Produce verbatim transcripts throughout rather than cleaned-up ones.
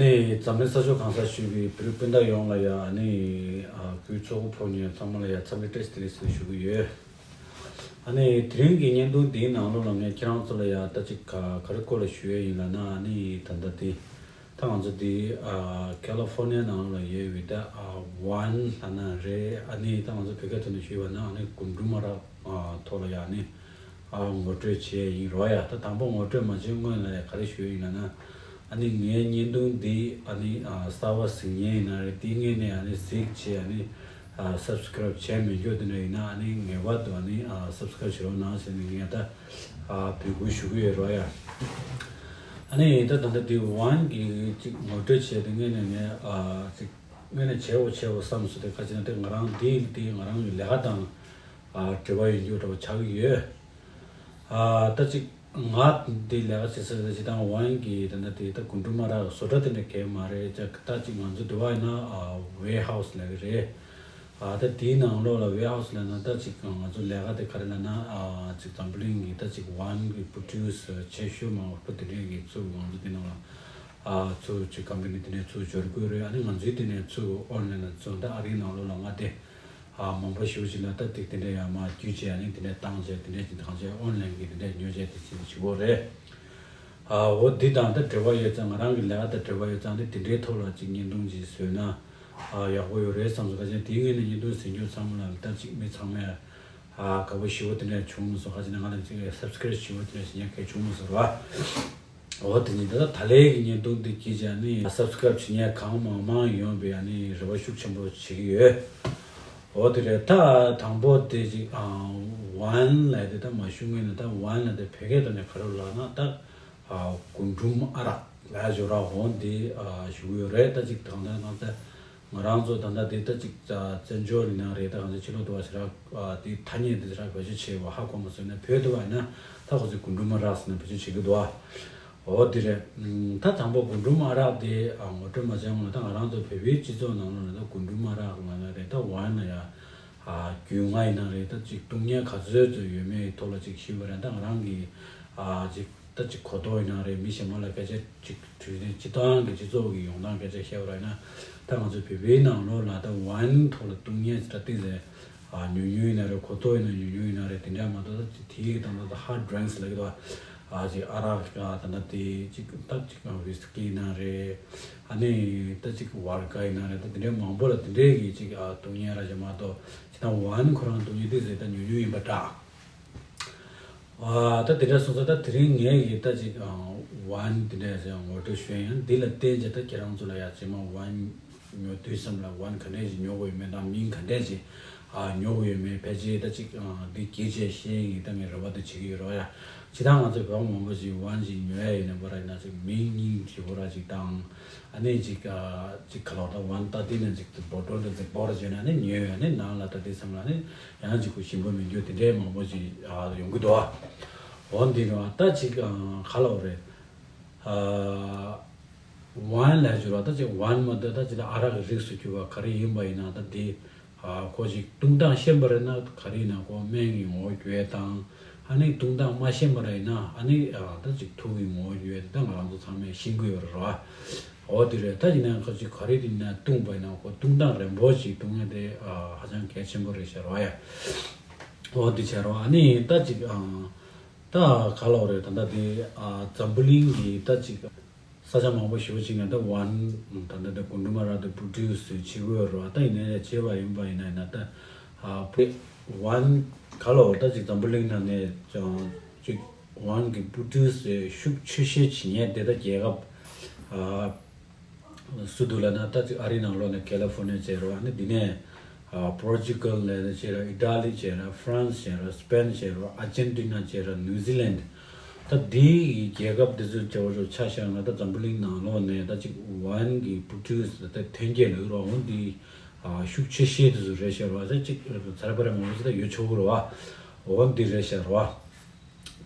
ནས་འཛམ་གླིང་ས་ཕྱོགས་གང་སར་བཞུགས་པའི་བོད་རིགས་སྤུན་ཟླ་ཡོངས་ལ་ཡ་ཨ་ནི་ཨ་སྐུའི་གཙོ་བོ་ཕོ་ཉ་ཚང་མ་ལ་ཡ་འཚམས་འདྲི་བཀྲ་ཤིས་བདེ་ལེགས་ཟེར་ཞུ་གི་ཡོད། ཨ་ནི་དེ་རིང་གི་བརྙན་ཐུང་འདིའི་ནང་ལོགས་ལ་ངས་ཁྱེད་རང་ཚོ་ལ་ཡ་ད་ཅིག་ག་ག་རེ་སྐོར་ལ་ཞུ་ཡས་ཡིན་ལབ་ན། ཨ་ནི་ད་ལྟ་འདི་ད་ང་ཚོ་འདི་ཨ་ཀ་ལི་ཧྥོར་ནི་ཡ་ནང་ལ་ཡོད་པའི་ད་ཨ་ཝན་ལབ་ན་རེད། ཨ་ནི་ད་ང་ཚོ་བོད་སྐད་ཐོག་ནས་ཞུས་པ་ན་ཨ་ནི་རྒུན་འབྲུམ་མ་རག་ཨ་ཐོག་ལ་ཡ་ཨ་ནི་ཨ་ངོ་སྤྲོད་བྱས་ཡིན་རོགས་ཡ། ད་དང་པོ་ངོ་སྤྲོད་མ་བྱེད་སྔོན་ལ་ཡ་ག་རེ་ཞུ་ཡིན་ལབ་ན། ཨ་ནི་ངའི་བརྙན་ཐུང་འདི་ཨ་ནི་ཨ་གསར་པ་གཟིགས་མཁན་ཡིན་ན་རེད། འདི་སྔོན་ནས་ཨ་ནི་གཟིགས་བྱས་ཨ་ནི་ཨ་སབ་སི་ཀ་རབ་བྱས་མེད་མཁན་དེ་འདྲ་ཡིན་ན་ཨ་ནི་ངེས་པར་དུ་ཨ་ནི་ཨ་སབ་སི་ཀ་རབ་བྱེད་རོགས་གནང་ཟེར་ནས་ངས་ད་ཨ་འབོད་སྐུལ་ཞུ་གི་ཡོད་རོགས་ཡ། ཨ་ནི་ད་ད་ལྟ་འདི་ཝན་གི་ཅིག་ངོ་སྤྲོད་བྱས་ཏེ་སྔོན་ནས་ངས་ཨ་ཅིག་སྔོན་ནས་བྱས་འོ་བྱས་འོ་བསམ་སོང་། དེ་ག་ཅི་ན་དེ་ང་རང་འདི་འདི་ང་རང་གི་ལས་ཀ་དང་ཨ་འབྲེལ་བ་ཡོད་རྒྱུ་འདྲ་བོ་ཆགས་ཀྱི་ཡོད། ཨ་ད་ཅིག་ང་འདི་ལས་ཀ་བྱེད་ས་དེ་ཅིག་དང་ཝན་གི་ད་ལྟ་དེ་ད་རྒུན་འབྲུམ་མ་རག་བཟོ་གྲྭ་དེ་འདྲ་གས་མ་རེད། ཅག་ད་ཅིག་ང་ཚོ་འདི་བ་ཡིན་ན་ཨ་ཝེར་ཧའུ་སི་ལབ་ཀྱི་རེད། ཨ་ད་དེའི་ནང་ལོགས་ལ་ཝེར་ཧའུ་སི་ལབ་ན་ད་ཅིག་ང་ཚོ་ལས་ཀ་དེ་ག་རེ་ལབ་ན་ཨ་ཅིག་འཛམ་བུ་གླིང་གི་ད་ཅིག་ཝན་གི་པོ་རོ་ཌུ་སར་ཆེ་ཤོས་མང་པོ་དེ་འདྲས་ཀྱི་ཚུར་ང་ཚོ་དེ་ནང་ལ་ཨ་ཚུར་ཅིག་ཀམ་པ་ནི་དེ་འདྲས་ཚུར་འབྱོར་དགོས་རེད། ཨ་ནི་ང་ཚོའི་དེ་ནས་ཚུར་ཨོན་ལན་ལ་ཚུར་ད་ཨ་རིའི་ནང་ལོགས་ལ་ང་དེ་ཨ་མང་པོ་ཞེ་པོ་ཅིག་ལ་ད་ཏིག་དེ་འདྲས་ཡང་མ་བརྒྱུད་བྱས་ཨ་ནི་དེ་འདྲས་བཏང་བྱས་དེ་འདྲས་ཅིག་གང་བྱས་ཨོན་ལན་གྱི་དེ་འདྲས་ཉོ་བྱས་དེ་ཅིག་བྱེད་དགོས་རེད། ཨ་འོ་འདི་དང་ད་འབྲེལ་བ་ཡོད་ཙང་ང་རང་གི་ལས་ཀ་དང་འབྲེལ་བ་ཡོད་ཙང་ནི་དེ་འདྲའི་ཐོག་ལ་ཅིག་བརྙན་ཐུང་ཅིག་བཟོས་ན་ཨ་ཡག་པོ་ཡོད་རེད་བསམ་སོང་། ཁ་ཅན་དེའི་སྔོན་ནས་བརྙན་ཐུང་གཟིགས་མཁན་ཚང་མ་ལ་ད་ཅིག་མི་ཚང་མས་ཨ་དགའ་པོ་ཞེ་པོ་དེ་འདྲས་བྱུང་མ་སོང་། ཁ་ཅན་ང་ལ་ཅིག་སབ་སི་ཀ་རབ་ཞེ་པོ་དེ་འདྲས་བྱེད་མཁན་གལ་བྱུང་མ་སོང་ར། འོ་དེ་ནི་ད་ལྟ་ད་ལན་གྱི་བརྙན་ཐུང་འདི་གིས་ཀྱང་ནི་སབ་སི་ཀ་རབ་བྱེད་མཁན་གང་མང་མང་ཡོང་བའི་ཨ་ནི་རེ་བ་ཤུགས་ཆེན་པོ་བྱེད་ཀྱི་ཡོད། འོ་དེ་རེད། ད་དང་པོ་དེ་ཅིག་ཨ་ཝན་ལབ་དེ་ད་མ་ཞུ་སྔོན་ནས་ད་ཝན་ལབ་དེ་བོད་སྐད་ཐོག་ནས་ག་རེ་ལབ་ན་ད་ཨ་རྒུན་འབྲུམ་ཨ་རག་ལབ་ཞོར་ར། འོ་འདི་ཨ་ཞུ་གི་ཡོད་རེད། ད་ཅིག་གང་ལྟར་ང་ད་ང་རང་ཚོ་ད་ལྟ་དེ་ད་ཅིག་བཙན་བྱོལ་ཡིན་ན་རེད། ད་གང་ཅི་ཕྱི་ལོགས་དུ་བ་ཞེ་དྲག་དེ་ཐ་སྙད་དེ་ཞེ་དྲག་བེད་སྤྱོད་བྱས་པ་ཧ་གོ་མ་སོང་ན། བོད་དུ་བ་ཡིན་ན་ད་ཁོ་ཚོས་རྒུན་འབྲུམ་མ་རག་ཟེར་ནས་བེད་སྤྱོད་བྱེད་ཀྱི་འདུག་ཨ། འོ་དེ་རེད། ད་དང་པོ་རྒུན་འབྲུམ་མ་རག་དེ་ཨ་ངོ་སྤྲོད་མ་བྱས་སྔོན་ལ་ད་ང་རང་ཚོ་བོད་པའི་སྤྱི་ཚོགས་ནང་ལོགས་ལ་ད་རྒུན་འབྲུམ་མ་རག་ལབ་ན་རེད། ད་ཝན་ལ་ཡ་ཨ་རྒྱུས་མངའ་ཡིན་ན་རེད། ད་ཅིག་བཏུང་མཁན་ག་ཚོད་ཚོད་ཡོད་མེད་ཐོག་ལ་ཅིག་ཞུས་པ་རེད། ད་ང་རང་གི་ཨ་ཅིག་ད་ཅིག་གོ་རྟོགས་ཡིན་ན་རེད། མི་གཞན་མ་ལ་སྐད་ཆ་ཅིག་དྲིས་ནས་སྤྱི་བཏང་གི་སྤྱི་ཚོགས་ཀྱི་ཡོང་སྟངས་སྐད་ཆ་བཤད་པ་རེད་ན། ད་ང་ཚོ་བོད་པའི་ནང་ལོགས་ལ་ད་ཝན་ཐོག་ལ་བཏུང་མཁན་ད་ཏིག་ཙམ་ཨ་ཉུང་ཉུང་ཡིན་ན་རེད། གོ་རྟོགས་ཡིན་ན་ཉུང་ཉུང་ཡིན་ན་རེད། དེ་འདྲ་མ་གཏོགས་ད་དེའི་གི་ད་ད་ཧར་ཌི་རིང་ཀི་སི་ལབ་ཀྱི་འདུག་ཨ། ཅིག་ཨ་རག་ཨ་ད་ད་དེ་ཅིག་ད་ཅིག་ཝི་སི་ཀི་ཡིན་ན་རེད། ཨ་ནི་ད་ཅིག་ཝོ་ཌ་ཀ་ཡིན་ན་རེད། ད་དེ་འདྲའི་མང་པོ་ལ་དེ་འདྲའི་གི་ཅིག་ཨ་བཏུང་མཁན་ར་ཅིག་མ་གཏོགས་ཅིག་ད་ཝན་ཁོ་རང་བཏུང་མཁན་ཏིག་ཙམ་ད་ཉུང་ཉུང་ཡིན་པ་འདྲ། ཨ་ད་དེ་འདྲ་སོང་ཙང་ད་དེ་རིང་ངས་ཀྱི་ད་ཅིག་ཨ་ཝན་དེ་འདྲ་ཟེར་ངོ་སྤྲོད་ཞུ་ཡ་ཡིན། འདི་ལ་བརྟེན་བྱས་ད་ཁྱེད་རང་ཚོ་ལ་ཡ་རྗེས་མ་ཝན་ཉོ་དུས་ཙམ་ལ་ཝན་ག་འདྲས་ཞིག་ཉོ་དགོས་ཡོད་མེད་དང་མིང་ག་འདྲས་ཞིག་ཨ་ཉོ་དགོས་ཡོད་མེད་ཕལ་ཆེར་ད་ཅིག་ཨ་འདི་གལ་ཆེ་ཤེས་ཡིན། ད་ངས་རེ་བ་དེ་བྱེད་ཀྱི་ཡོད་རོགས་ཡ། ཇི་ལྟར་ང་ཚོ་བོད་པ་མང་པོ་ཞིག་ཝན་ཞིག་ཉོ་ཡ་ཡིན་ན་པ་ར་ཡིན་ན་ཅིག་མིང་སྙིང་རྗེ་པོ་ར་ཅིག་དང་། ཨ་ནི་ཅིག་ཨ་ཅིག་ག་ལོག་ད་ཝན་ད་དེ་ནས་ཅིག་བོ་ཊལ་དེ་ཅིག་བོར་བྱས་ནས་ཨ་ནི་ཉོས། ཨ་ནི་ནང་ལ་ད་དེ་ཚང་མ་ཨ་ནི་ཡང་ཅིག་ཁོ་ཞིམ་པོ་མི་འགྱུར་དེ་འདྲའི་མང་པོ་ཅིག་ཨ་ཡོང་གི་འདུག་ཨ། འོ་འདི་རེད་བ། ད་ཅིག་ཨ་ག་ལོག་རེད། ཨ་ཝན་ལབ་ཞོར་བ་ད་ཅིག་ཝན་མ་གཏོགས་ད་ཅིག་ད་ཨ་རག་གི་རིགས་སུ་གྱུར་པ་ག་རེ་ཡིན་པ་ཡིན་ན་ད་དེ་ཨ་ཁོ་ཅིག་བཏུང་སྟངས་ཤེས་པ་རེད་ན་ག་རེ་ཡིན་ན་ཁོ་སྨན་གྱི་ངོ་བོ་འགྱུར་ཡས་དང་། ཨ་ནི་བཏུང་སྟངས་མ་ཤེས་པ་རེད་ན་ཨ་ནི་ཨ་ད་ཅིག་ཐུག་གི་ངོ་བོ་འགྱུར་ཡས་དེ་ད་ང་རང་ཚོ་ཚང་མས་ཤེས་ཀྱི་ཡོད་རེད་བ། འོ་དེ་རེད། ད་ཡིན་ན་ཁོ་ཅིག་ག་རེ་ཡིན་ན་བཏུང་པ་ཡིན་ན་ཁོ་བཏུང་སྟངས་རན་པོ་ཅིག་བཏུང་ཡས་དེ་ཨ་ཧ་ཅང་གལ་ཆེན་པོ་རེད་ཤག་རོ་ཡ། འོ་དེ་བྱས་རོ། ཨ་ནི་ད་ཅིག་ཨ་ད་ག་ལོག་རེད། ད་ད་དེ་ཨ་འཛམ་བུ་གླིང་གི་ད་ཅིག་ས་ཆ་མང་པོ་ཞེ་པོ་ཅིག་ནས་ད་ཝན་ད་ད་ད་རྒུན་འབྲུམ་མ་རག་དེ་པྲོ་ཌུ་སི་བྱེད་ཀྱི་ཡོད་རེད་བ། ད་ཡིན་ནའི་བྱས་པ་ཡིན་པ་ཡིན་ན་ཡིན་ན་ད་ཨ་བོད་ཝན་ག་ལོག་ད་ཅིག་འཛམ་བུ་གླིང་ནང་ནས་ཀྱང་ཅིག་ཝན་གྱི་པྲོ་ཌུ་སི་ཤུགས་ཆེ་ཤོས་བྱེད་མཁན་དེ་ད་རྒྱལ་ཁབ་ཨ་སུ་འདུག་ལབ་ན་ད་ཅིག་ཨ་རིའི་ནང་ལོགས་ནས་ཀེ་ལི་ཧྥོར་ནི་ཡ་བྱས་རེད་བ། ཨ་ནི་འདི་ནས་ཨ་པོར་ཅུ་གལ་ལབ་ན་བྱས་རེད། ཨི་ཊ་ལི་བྱས་རེད། ཧྥ་རན་སི་བྱས་རེད། སི་པེན་བྱས་རེད། ཨར་ཇེན་ཊི་ན་བྱས་རེད། ནིའུ་ཛི་ལན། ད་འདི་ཡི་རྒྱལ་ཁབ་འདི་ཚོ་བྱས་པ་ཚོ་ཆ་བཞག་ན་ད་འཛམ་བུ་གླིང་ནང་ལོགས་ནས་ད་ཅིག་ཝན་གྱི་པྲོ་ཌུ་སི་ད་ཐོན་སྐྱེད་ལ་རོགས་འོང་འདི་ཨ་ཤུགས་ཆེ་ཤོས་དེ་ཚོ་རེད་ཤག་རེད་བ། ད་ཅིག་ཚ་ར་པ་ར་མང་པོ་ཞིག་ད་ཡོད་ཆོག་གི་རེད་བ། འོ་འདི་རེད་ཤག་རེད་བ།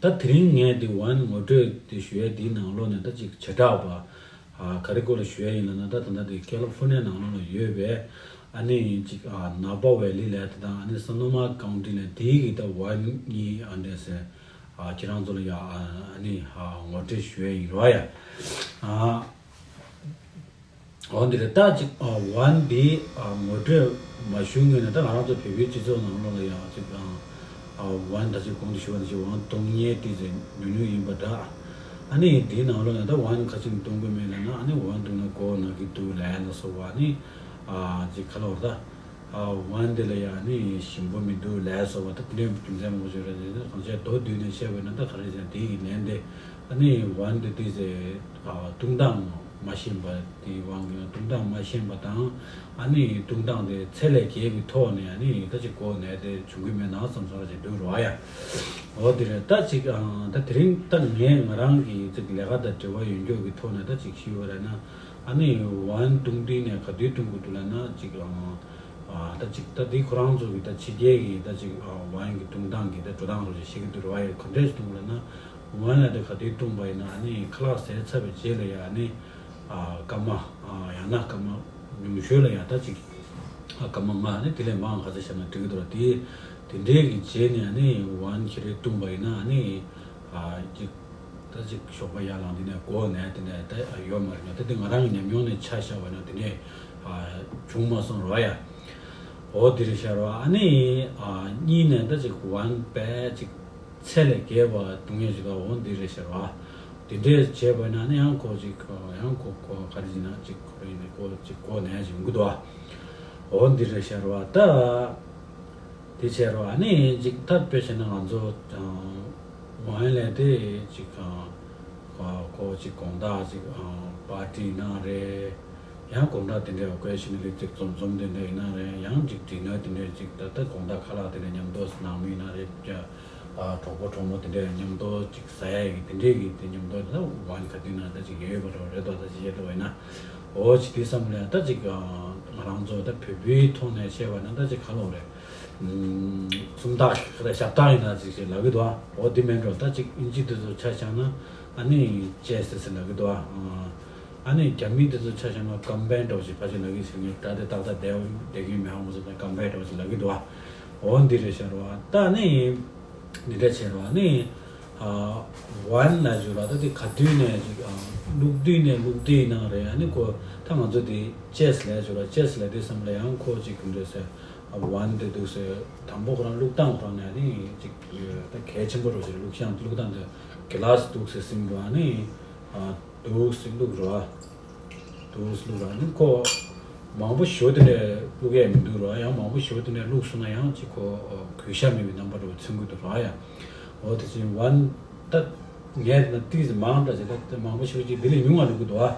ད་དེ་རིང་ངས་འདི་ཝན་ངོ་སྤྲོད་དེ་ཞུ་ཡས་འདིའི་ནང་ལོགས་ནས་ད་ཅིག་བྱེ་བྲག་པ་ཨ་ག་རེ་སྐོར་ལ་ཞུ་ཡས་ཡིན་ལབ་ན། ད་ད་ལྟ་འདི་ཀེ་ལི་ཧྥོར་ནི་ཡ་ནང་ལོགས་ལ་ཡོད་པའི་ཨ་ནི་ཅིག་ཨ་ནཱ་པ་ཝེ་ལི་ལབ་དེ་དང་ཨ་ནི་སོ་ནོ་མ་ཀའུན་ཊི་ལབ་དེའི་གི་ད་ཝན་གཉིས་ཨ་འདྲས་ཟེར་ཨ་ཁྱེད་རང་ཚོ་ལ་ཡ་ཨ་ནི་ཨ་ངོ་སྤྲོད་ཞུ་ཡས་ཡིན་རོགས་ཡ། ཨ་ འོ་འདི་རེད། ད་ཅིག་ཨ་ཝན་འདི་ཨ་ངོ་སྤྲོད་མ་ཞུ་སྔོན་ནས། ད་ང་རང་ཚོ་བོད་པའི་སྤྱི་ཚོགས་ནང་ལོགས་ལ་ཡང་ཅིག་ཨ་ཝན་ད་ཅིག་གོང་དུ་ཞུ་བ་ནང་བཞིན་ཝན་གཏོང་མཁན་དེ་ཚོ་ཉུང་ཉུང་ཡིན་པ་འདྲ། ཨ་ནི་འདིའི་ནང་ལོགས་ནས་ད་ཝན་ག་ཅིག་གཏོང་དགོས་མེད་ལབ་ན། ཨ་ནི་ཝན་གཏོང་ན་མགོ་ན་གི་འདུག་ལབ་ལ་སོགས་པ། ཨ་ནི་ཨ་ཅིག་ག་ལབ་དགོས་རེད། ད་ཨ་ཝན་དེ་ལ་ཡང་ཨ་ནི་ཞིམ་པོ་མི་འདུག་ལབ་སོགས་པ། ད་དེ་འདྲའི་རྒྱུ་མཚན་མང་པོ་ཞིག་རེད། དེ་གང་ཅི་མདོར་བསྡུས་ནས་བཤད་པ་ཡིན་ན། ད་ག་རེ་ཟེར་ན། དེ་ཡི་ལན་དེ་ཨ་ནི་ཝན་དེ་དེ་ཚོ་ཨ་གཏོང་སྟངས་མ་ཤེས་པ་དེའི་དབང་གིས། གཏོང་སྟངས་མ་ཤེས་པ་དང་། ཨ་ནི་གཏོང་སྟངས་དེ་ཚད་ལས་བརྒལ་བའི་ཐོག་ནས་ཨ་ནི་ད་ཅིག་གོ་གནས་དེ་བྱུང་གི་མེད་ན་བསམ་བསམ་ཅིག་འདུག་རོ་ཡ། འོ་དེ་རེད། ད་ཅིག་ཨ་ད་དེ་རིང་ད་ངས་ང་རང་གི་ཅིག་ལས་ཀ་དང་འབྲེལ་བ་ཡོད་འགྱོག་གི་ཐོག་ནས་ད་ཅིག་ཞུས་པ་རེད་ན། ཨ་ནི་ཝན་གཏོང་དུས་ནས་ག་དུས་གཏོང་དགོས་འདུག་ལབ་ན། ཅིག་ཨ་ད་ཅིག་ད་དེ་ཁོ་རང་ཚོ་གི་ད་ཕྱི་རྒྱལ་གི་ད་ཅིག་ཨ་ཝན་གི་གཏོང་སྟངས་གི་ད་འགྲོ་སྟངས་རོ་ཞིག་ཤེས་ཀྱི་འདུག་རོ་ཡ། ག་འདྲས་གཏོང་ལབ་ན། ཝན་ལ་དེ་ག་དུས་བཏུངས་པ་ཡིན་ན། ཨ་ནི་ཁ་ལག་ཟས་ཚར་བའི་རྗེས་ལ་ཡ། ཨ་ནི་ཨ་སྐར་མ་ཨ་ཡང་ན་སྐར་མ་ཉུང་ཤོས་ལ་ཡ་ད་ཅིག་ཨ་སྐར་མ་ལྔ། ཨ་ནི་དེ་ལས་མང་ག་ཚོད་བཞག་ན་འགྲིག་གི་འདུག་ར། དེ་དེ་འདྲའི་གི་རྗེས་ནས་ཨ་ནི་ཝན་ཁྱེར་བཏུངས་པ་ཡིན་ན། ཨ་ནི་ཨ་ཅིག་ད་ཅིག་ཞོགས་པ་ཡར་ལངས་དུས་ནས་མགོ་ན་དེ་འདྲ་ད་ཡོད་མ་རེད། ད་དེ་ང་རང་གི་ཉམས་མྱོང་ནས་ཆ་བཞག་པ་ན་དེ་འདྲས་ཨ་བྱུང་མ་སོང་རོ་ཡ། འོ་དེ་རེད་ཤག་རོ། ཨ་ནི་ཨ་གཉིས་ནས་ད་ཅིག་ཝན་དཔེ་ཅིག་ཚད་ལས་བརྒལ་བ་གཏོང་མཁན་ཞིག་ད། འོ་འདི་རེད་ཤག་རོ། དེ་འདྲས་བྱས་པ་ན་ནི་ཡང་ཁོ་ཅིག་ཡང་ཁོ་ཁོ་ག་རེ་ཟེར་ན། ཅིག་ཁོ་རེ་ནི་ཁོ་ཅིག་གོ་ནས་ཅིག་ཡོང་གི་འདུག་ཨ། འོ་འདི་རེད་ཤག་རོ། ད་དེ་བྱས་རོ། ཨ་ནི་ཅིག་ད་དཔེ་བྱས་ན་ང་ཚོ་ཝན་ལས་དེ་ཅིག་ཁོ་ཅིག་དགོང་དག་ཅིག་པར་ཊི་ཡིན་ན་རེད། ཡང་དགོང་དག་དེ་འདྲའི་ཨོ་ཀེ་ཤ་ནལ་ལི་ཅིག་འཛོམས་འཛོམས་དེ་འདྲ་ཡིན་ན་རེད། ཡང་ཅིག་ཌི་ནར་དེ་འདྲའི་ཅིག་ད་ལྟ་དགོང་དག་ཁ་ལག་དེ་འདྲ་མཉམ་དུ་ནང་མི་ཡིན་ན་རེད། ཨ་གྲོགས་པོ་གྲོགས་མོ་དེ་འདྲའི་མཉམ་དུ་ཅིག་ཟ་ཡ་ཡི་དེ་འདྲའི་གི་དེ་མཉམ་དུ་ད་ཝན་ག་དུས་ན་ད་ཅིག་ཡོད་པ་རེད། རེད་དོ། ད་ཅིག་ཡོད་དོ་བས་ན། འོ་ཅིག་དེ་བསམ་ལ་ད་ཅིག་ང་རང་ཚོ་ད་བོད་པའི་ཐོག་ནས་བཤད་པ་ན་ད་ཅིག་ག་ལབ་རེད། སུམ་རྟགས་ཞབས་རྟགས་ཡིན་ན་ཅིག་ཅིག་ལབ་གི་འདུག་ཨ། འོ་དེ་མིན་འགྲོ། ད་ཅིག་ཨིན་ཇི་དེ་ཚོ་ཆ་བཞག་ན་ཨ་ནི་ཅེ་སི་ཟེར་ལབ་གི་འདུག་ཨ། ཨ་ནི་རྒྱ་མི་དེ་ཚོ་ཆ་བཞག་ན་ཀམ་པེན་འདྲ་བོ་ཞིག་ཕལ་ཆེར་ལབ་གི་ཟེར། ངས་ད་དེ་ཏག་ཏག་བསྡད་བསྡད་ཀྱི་མེད། ཧ་མ་སོང་། ད་ཀམ་པེན་འདྲ་བོ་ཞིག་ལབ་གི་འདུག་ཨ། འོ་འདི་རེད་ཤག་རོ། ད་ནི་འདི་འདྲ་བྱས་རོ། ཨ་ནི་ཝན་ལབ་ཅིག་རོ། ད་དེ་ག་དུས་ནས་ཅིག་བླུག་དུས་ནས་བླུག་དུས་ནང་རེད། ཨ་ནི་ཁོ་ད་ང་ཚོ་དེ་ཅེ་སི་ལབ་ཅིག་རོ། ཅེ་སི་ལབ་དུས་ཙམ་ལ་ཡང་ཁོ་ཅིག་ག་འདྲ་ཟེར། ཝན་དེ་འདུག་ཟེར། དང་པོ་ཁོ་རང་བླུག་སྟངས་ཁོ་རང་ནས་ནི་ཅིག་ད་གལ་ཆེན་པོ་རུ་ཟེར། བླུག་སྟངས་བླུག་སྟངས་དེ་གི་ལ་སི་འདུག་ཟེར་ཟིན་འགྲོ། ཨ་ནི་འདུག་ཟེར་བླུག་རོ། འདུག་ཟེར་བླུག་རོ། ཨ་ནི་ཁོ་མང་པོ་ཞེ་པོ་དེ་འདྲ་བླུག་ཡས་མི་འདུག་རོ། ཡང་མང་པོ་ཞེ་པོ་དེ་འདྲ་བླུག་སོང་ན་ཡང་ཅིག་ཁོ་གུས་ཞབས་མེད་པའི་རྣམ་པ་འདྲ་བོ་མཚོན་གི་འདུག་རོ་ཡ། འོ་དེ་ཅིག་ཝན་ད། ངས་ན་ཏིས་མང་འདྲ་ཞིག་ད་མང་པོ་ཞིག་ཅིག་དེ་ལས་ཉུང་བ་བླུག་གི་འདུག་ཨ།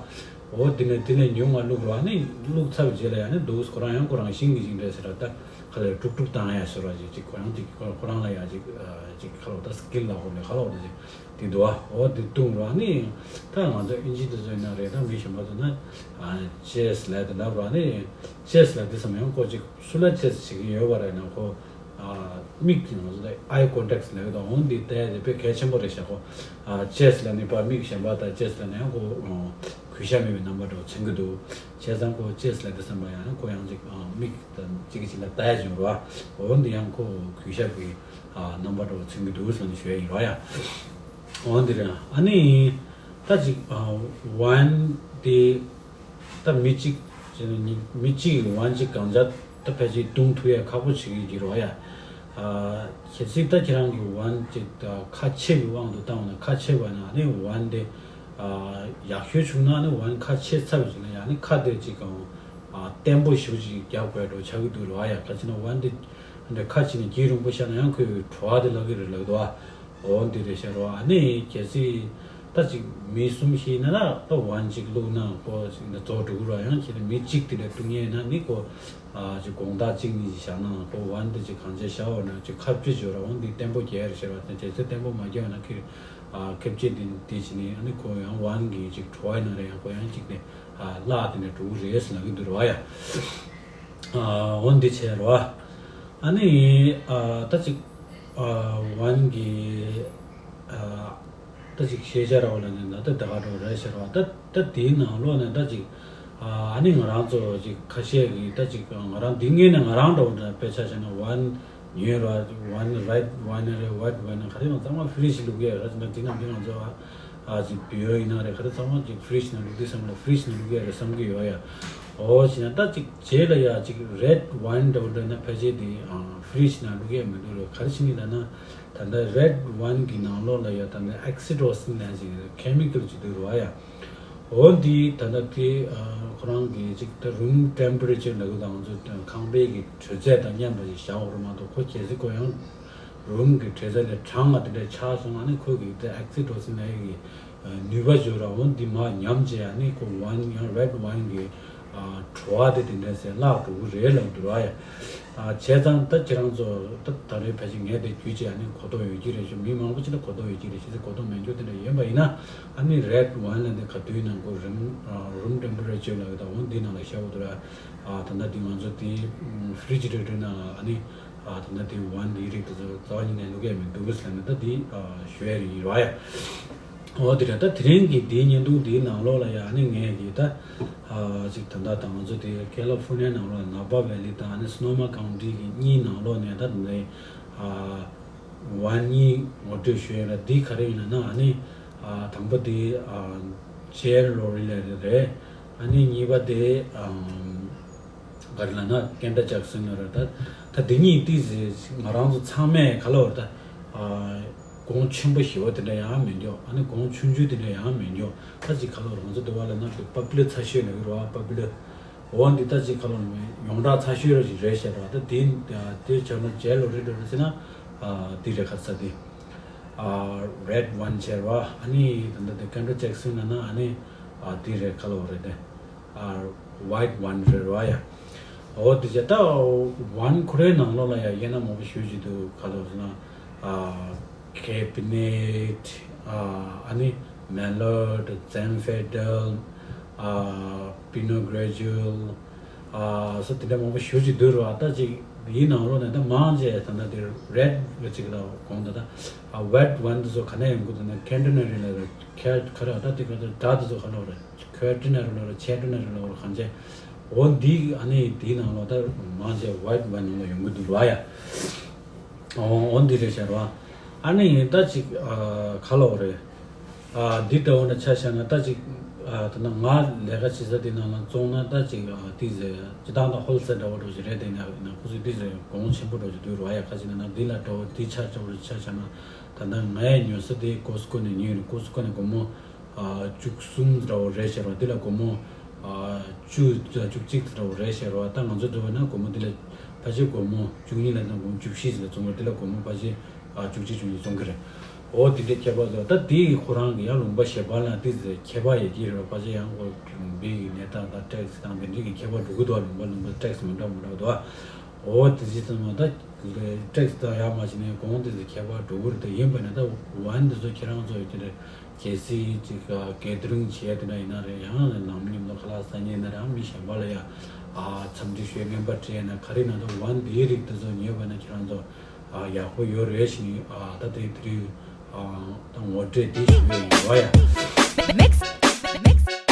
འོ་དེ་ནས་དེ་ལས་ཉུང་བ་བླུག་རོགས། ཨ་ནི་བླུག་ཚར་བའི་རྗེས་ལ་ཡང་ནི་འདུག་ཁོ་རང་ཡང་ཁོ་རང་བཞིན་གྱི་ཅིག་འདྲ་ཟེར་ར། ད་ཁ་ལ་དཀྲུག་དཀྲུག་བཏང་ཡ་ཟེར་བ་ཅིག་ཅིག་ཁོ་རང་ཅིག་ཁོ་ཁོ་རང་ལ་ཡ་ཅིག་ཅིག་ཁ་ལོ་ད་སི་ཀིལ་ལ་ཧོ་ལེ་ཁ་ལོ་ད་ཅིག་དེ་འདུག་ཨ། འོ་དེ་བཏུང་རོགས། ཨ་ནི་ད་ང་ཚོ་ཨིན་ཇི་དེ་ཚོ་ཡིན་ན་རེད། ད་མི་གཞན་པ་ཚོ་ན་ཅེ་སི་ལབ་དེ་ལབ་རོགས། ཨ་ནི་ཅེ་སི་ལབ་དེ་ཙམ་ཡང་ཁོ་ཅིག་སུ་ལ་ཅེ་སི་བྱེད་ཀྱི་ཡོད་པ་རེད་ན། ཁོ་མིག་གི་ང་ཚོ་ད་ཨའི་ཀོན་ཊེག་ལབ་ཡོད་དོ། འོ་འདི་ལྟ་ཡ་དེ་དཔེ་གལ་ཆེན་པོ་རེད་ཤག་ཁོ་ཅེ་སི་ལ་ནི་པ་མིག་གཞན་པ་དང་ཅེ་སི་ལ་ནི་ཡང་ཁོ་གུས་ཞབས་མེད་པའི་རྣམ་པ་འདྲ་བོ་མཚོན་གྱི་འདུག་བྱས་ཙང་ཁོ་ཅེ་སི་ལ་དེ་བསམ་པ་ཡང་ན་ཁོ་ཡང་ཅིག་མིག་དང་གཅིག་གིས་གཅིག་ལ་ལྟ་ཡ་བྱུང་རོ། འོ་འདི་ཡང་ཁོ་གུས་ཞབས་ཀྱི་རྣམ་པ་འདྲ་བོ་མཚོན་གྱི་འདུག་ཟེར་ནས་ཞུ་ཡ་ཡིན་རོ་ཡ། འོ་འདི་རེད། ཨ་ནི་ད་ཅིག་ཝན་དེ། ད་མི་གཅིག་བྱས་ན་ནི་མི་གཅིག་གིས་ཝན་གཅིག་གང་ཅག་ད་ཕལ་ཆེར་བཏུང་ཐུབ་ཡ་ཁག་པོ་བྱེད་ཀྱི་ཡོད་རེད་བ་ཡ། ཨ་གལ་སྲིད་ད་ཁྱེད་རང་གིས་ཝན་གཅིག་ད་ཁ་ཕྱེ་བའི་དབང་དུ་བཏང་བ་ན། ཁ་ཕྱེ་བ་ན་ཨ་ནི་ཝན་དེ་ཨ་ཡག་ཤོས་བྱུང་ན་ཨ་ནི་ཝན་ཁ་ཕྱེ་ཚར་བ་བྱུང་ན་ཡང་ཨ་ནི་ཁ་དེ་གཅིག་གང་ཨ་བརྟན་པོ་ཞེ་པོ་ཅིག་རྒྱག་དགོས་འགྲོ་ཆགས་ཀྱི་འདུག་རེད་བ་ཡ། ག་ཅི་ན་ཝན་དེ་འདྲ་ཁ་ཕྱེ་ནས་རྒྱུན་རིང་པོ་བཞག་ན་ཡང་ཁོའི་བྲོ་བ་དེ་ལྷག་གི་རེད་ལབ་འདུག་བ། འོ་འདི་རེད་ཤག་རོ། ཨ་ནི་གལ་སྲིད་ད་ཅིག་མི་གསུམ་ཞིག་ཡིན་ན་ད་ཝན་གཅིག་བླུགས་ན་ཁོ་ཅིག་ནས་རྫོགས་འགྲོ་གི་རོ། ཡང་ཁྱེད་མི་གཅིག་དེ་འདྲ་བཏུང་ཡས་ན་ནི་ཁོ་ཨ་ཅིག་དགོང་དག་གཅིག་གཉིས་ཤིག་བཞག་ན་ཁོ་ཝན་དེ་ཅིག་གང་ཆེ་བཞག་འོ་ན་ཅིག་ཁ་ཕྱེ་བྱོས་ར། འོ་འདི་བརྟན་པོ་རྒྱག་རེད་ཤག་རོ། དེ་ཚེ་བརྟན་པོ་མ་རྒྱག་ན་ཁྱེད་ཨ་ཁེབས་ཆེ་འདི་འདི་བྱས་ནས་ཨ་ནི་ཁོ་ཡང་ཝན་གི་ཅིག་བྲོ་བ་ཡིན་ན་རེད། ཡང་ཁོ་ཡང་ཅིག་ནས་ཨ་བརླག་དེ་འདྲ་འགྲོ་གི་རེད་ཟེར་ལབ་གི་འདུག་རེད་བ་ཡ། ཨ་འོ་འདི་བྱས་རེད་བ། ཨ་ནི་ཨ་ད་ཅིག་ཨ་ཝན་གི་ཨ་ད་ཅིག་ཤེས་བྱ་ར་བ་ལ་ནི་ན་ད་ད་ག་འགྲོ་རེད་ཟེར་བ། ད་ད་དེའི་ནང་ལོགས་ནས་ད་ཅིག་ཨ་ཨ་ནི་ང་རང་ཚོ་ཅིག་ཁ་ཤས་ཀྱིས་ད་ཅིག་ང་རང་འདི་ངས་ནས་ང་རང་འགྲོ་འདྲ་དཔེ་ཆ་བཞག་ན་ཝན་ཉོས་ར། ཝན་རེད་ཝན་རེད་ཝེཊ་ཝན་ག་རེ་ཡང་ཚང་མ་ཧྥི་རི་ཇི་བླུག་ཡས་ར། ད་འདི་ནང་འདི་ང་ཚོ་ ཨ་ཅིག་བི་ཡོ་ཡིན་ན་རེད། ག་རེ་ཚང་མ་ཅིག་ཕི་རིཇ་ནང་བླུགས་དུས་ཙམ་ལ་ཕི་རིཇ་ནང་བླུགས་ཡ་རེད་བསམ་གྱི་ཡོད་ཡ། འོ་བྱས་ན་ད་ཅིག་རྗེས་ལ་ཡ་ཅིག་རེད་ཝའིན་འདྲ་བོ་འདྲ་ན་ཕལ་ཆེར་དེ་ཨ་ཕི་རིཇ་ནང་བླུགས་ཡ་མི་འདུག་རེད། ག་རེ་བྱས་ནས་ལབ་ན། ད་ལྟ་རེད་ཝའིན་གྱི་ནང་ལོགས་ལ་ཡ་ད་ལྟ་ཨོག་སི་ཊོ་སིན་ལབ་ཅིག་ཁེ་མི་ཀལ་ཅིག་འདུག་རེད་བ་ཡ། འོ་འདི་ད་ལྟ་དེ་ཨ་ཁོ་རང་གི་ཅིག་ད་རུམ་ཊེམ་པ་རེ་ཅར་ལབ་དགོས་དང་ཚོ་ཁང་པའི་གི་དྲོད་ཚད་དང་མཉམ་པ་ཞིག་བཞག་དགོས་རེད་མ་གཏོགས། ཁོ་གལ་སྲིད་ཁོ་ཡང་རུམ་གི་དྲོད་ཚད་ལས་གྲང་བ་དེ་འདྲ་ཆགས་སོང་ན་ནི་ཁོ་གི་དེ་ཨོག་སི་ཊོ་སིན་ལབ་ཡ་གི་ནུས་པ་ཅིག་ཡོད་རེད། འོ་འདི་མར་ཉམས་བྱས་ཡ་ནི་ཁོ་ཝའིན་ཡང་རེད་ཝའིན་གི་ཨ་བྲོ་བ་དེ་དེ་འདྲ་ཟེར་བརླག་འགྲོ་གི་རེད་ལབ་འདུག་ར་ཡ། ཨ་བྱས་ཙང་ད་ཁྱེད་རང་ཚོ་ད་ད་རེས་ཕལ་ཆེར་ངས་དེ་བརྒྱུད་བྱས་ཨ་ནི་གོ་རྟོགས་ཡོད་ཀྱི་རེད་ཤག་མི་མང་པོ་ཅིག་ལ་གོ་རྟོགས་ཡོད་ཀྱི་རེད། ཤེས་ཚད་གོ་རྟོགས་མེད་མཁན་དེ་འདྲ་ཡིན་པ་ཡིན་ན། ཨ་ནི་རེད་ཝའིན་ལབ་དེ་ག་དུས་ཡིན་ན་ཁོ་རུམ་རུམ་ཊེམ་པ་རེ་ཅར་ལབ་ཡོད། ད་འོ་འདི་ནང་ལ་བཞག་དགོས་འདུག་ར། ཨ་ད་ལྟ་འདི་ང་ཚོ་དེ་ཕི་རི་ཇི་རེ་ཊར་ནང་ཨ་ནི་ཨ་ད་ལྟ་དེ་ཝའིན་འདིའི་རིགས་དེ་ཚོ་རྩ་བ་ཉིད་ནས་བླུགས་ཡ་མི་འདུག་ཟེར་ནས་ད་འདི་ཨ་ཞུ་ཡ་ཡིན་ར་ཡ། འོ་དེ་རེད། ད་དེ་རིང་གི་འདིའི་བརྙན་ཐུང་འདིའི་ནང་ལོགས་ལ་ཡ་ཨ་ནི་ངས་ཀྱི་ད་ཨ་ཅིག་ད་ལྟ་ད་ང་ཚོ་དེ་ཀེ་ལི་ཧྥོར་ནི་ཡ་ནང་ལོགས་ནཱ་པ་ཝེ་ལི་དང་ཨ་ནི་སོ་ནོ་མ་ཀའུན་ཊི་གི་གཉིས་ནང་ལོགས་ནས་ད་འདི་ཨ་ཝའིན་གཉིས་ངོ་སྤྲོད་ཞུ་ཡ་ལ། འདི་ག་རེ་ཡིན་ལབ་ན་ཨ་ནི་ཨ་དང་པོ་དེ་ཨ་ཇེལ་ལོ་རི་ལབ་རེད། ཨ་ནི་གཉིས་པ་དེ་ཨ་ག་རེ་ལབ་ན་ཀེན་ཌ་ཇེག་སན་ཡོད་རེད། ད་ད་འདི་གཉིས་ཏིག་ཙི་ང་རང་ཚོ་ཚང་མས་ག་ལབ་རེད། ད་ཨ་གོང་ཆེན་པོ་ཞེ་པོ་དེ་འདྲ་ཡང་མི་འདུག་ཨ་ནི་གོང་ཆུང་ཆུང་དེ་འདྲ་ཡང་མི་འདུག་ད་ཅིག་ག་ལབ་རེད། ང་ཚོ་འདི་བ་ལ་ན་པ་པུ་ལར་ཚ་ཤོས་ལབ་ཀྱི་རེད་བ། པ་པུ་ལར། འོ་འདི་ད་ཅིག་ག་ལབ་རེད། ཡོངས་གྲགས་ཚ་ཤོས་ར་ཞིག་རེད་ཤག་ར། ད་དེ་དེ་བྱས་ན་ཇེལ་ལོ་རི་འདྲ་རེད་ཟེར་ན་ཨ་འདི་རེད། ག་རེ་ཟེར་དེ་ཨ་རེད་ཝའིན་ཟེར་བ། ཨ་ནི་ད་ལྟ་དེ་ཀེན་ཌ་ཇེག་སན་ལབ་ན་ཨ་ནི་ཨ་འདི་རེད། ག་ལབ་རེད་དེ། ཨ་ཝའིཊ་ཝའིན་རེད་བ་ཡ། འོ་དེ་བྱས་ད་ཝའིན་ཁོ་རའི་ནང་ལོགས་ལ་ཡ་དབྱེ་ན་མང་པོ་ཞེ་ཅིག་འདུག་ག་ལབ་ཟེར་ན་ཨ་ཁེ་བི་ནེཊ། ཨ་ནི་མེ་ལོཌ། ཛེན་ཧྥེ་ཌལ། ཨ་པི་ནོ་གྷེ་རེ་ཇུ་ཨལ། ཨ་སོགས་དེ་འདྲ་མང་པོ་ཞེ་ཅིག་འདུག་ར། ད་ཅིག་འདིའི་ནང་ལོགས་ནས་ད་མང་ཆེ་ད་ལྟ་དེ་རེད་ཅིག་ལ་གོང་ད་ད་ཨ་ཝའིཊ་ཝའིན་དེ་ཚོ་ག་ནས་ཡོང་གི་འདུག་ན་ཁེ་ཊི་ནེ་རི་ལ་རེད། ཁེ་ག་རེ་ད་དེ་ག་ད་དེ་ཚོ་ག་ལབ་རེད། ཁེ་ཊི་ནེ་རི་ལ་རེད། ཁེ་ཊི་ནེ་རི་ལ་རེད། གང་ཅི། འོ་འདི་ཨ་ནི་དེའི་ནང་ལོགས་ད་མང་ཆེ་ཝའིཊ་ཝའིན་ནང་ལ་ཡོང་གི་འདུག་ར་ཡ། འོ་འོ་འདི་རེད་ཤག་ར། ཨ་ནི་ད་ཅིག་ཨ་ག་ལབ་རེད། ཨ་འདི་ལྟ་བུ་ན་ཆ་བཞག་ན་ད་ཅིག་ཨ་ད་ན་ང་ལས་ཀ་བྱེད་ས་དེ་ནང་ལ་བཙོང་ན་ད་ཅིག་ཨ་དེ་ཟེར་སྤྱི་བཏང་ད་ཧོལ་སེལ་འདྲ་བོ་འདྲ་ཞིག་རེད། དེ་ནས་ན་ཁོ་ཚོས་དེ་ཟེར་གོང་ཆེན་པོ་འདྲ་ཞིག་འདུག་ར་ཡ། ཁ་ཅིག་ན་ན་འདི་ལ་འདྲ་བོ་དེ་ཆ་འདྲ་བོ་ཆ་བཞག་ན། ད་ལྟ་ངས་ཉོ་ས་དེ་ཀོ་སི་ཀོ་ནས་ཉོས་ནས། ཀོ་སི་ཀོ་ནས་སྒོར་མོ་ཨ་བཅུ་གསུམ་འདྲ་བོ་རེད་ཤག་ར། འདི་ལ་སྒོར་མོ་ཨ་བཅུ་བཅུ་གཅིག་འདྲ་བོ་རེད་ཤག་ར། ད་ང་ཚོ་འདི་བ་ན་སྒོར་མོ་འདི་ལ་ཕལ་ཆེར་སྒོར་མོ་བཅུ་གཉིས་ལ་ན་སྒོར་མོ་བཅུ་བཞི་ཟིག་ལ་བཙོང་གི་རེད། འདི་ལ་སྒོར་མོ་ཕལ་ཆེར་ཨ་བཅུ་གཅིག་བཅུ་གཉིས་བཙོང་གི་རེད། འོ་དེ་འདྲའི་ཁྱད་པར་ཟེར་བ་ད་དེ་ཡི་ཁོ་རང་གི་ཡང་ལུང་པ་གཞན་པ་ལ་དེ་ཟེར་ཁྱད་པར་ཡོད་ཀྱི་རེད་བ། ཕལ་ཆེར་ཡང་ཁོ་གྲོང་པའི་གི་གནས་སྟངས་དང་ཊེག་སི་དང་དེ་འདྲའི་གི་ཁྱད་པར་འགྲོ་གི་འདུག་བ། ལུང་པ་ལུང་པ་ཊེག་སི་མི་འདྲ་མི་འདྲ་འདུག་བ། འོ་དེ་ཅི་ཙམ་མ་ད་ཊེག་སི་དང་ཡར་མར་བྱས་ནས་གོང་དེ་ཚོ་ཁྱད་པར་འགྲོ་གི་རེད། དེ་ཡིན་པ་ན་ད་ཝའིན་དེ་ཚོ་ཁྱེད་རང་ཚོ་ཡོད་ཀྱི་རེད། གལ་སྲིད་ཅིག་ག་གེ་དི་རིང་བྱས་དེ་འདྲ་ཡིན་ན་རེད། ཡང་ནང་མི་མཉམ་དུ་ཁ་ལག་ཟ་མཁན་ཡིན་ན་རེད། ཨ་མི་གཞན་པ་ལ་ཡ་ཨ་འཚམས་འདྲི་ཞུ་མཁན་པ་སྤྲད་ན་ག་རེ་ན་ད་ཝའིན་དེའི་རིགས་དེ་ཚོ་ཉོས་པ་ན་ཁྱེད་རང་ཚོ་ཨ་ཡག་པོ་ཡོད་རེད་ཞེས་ཨ་ད་དེ་དེ་རིང་ཨ་ད་ངོ་སྤྲོད་འདི་ཞུ་ཡ་ཡིན་རོགས་ཡ། Mix, mix.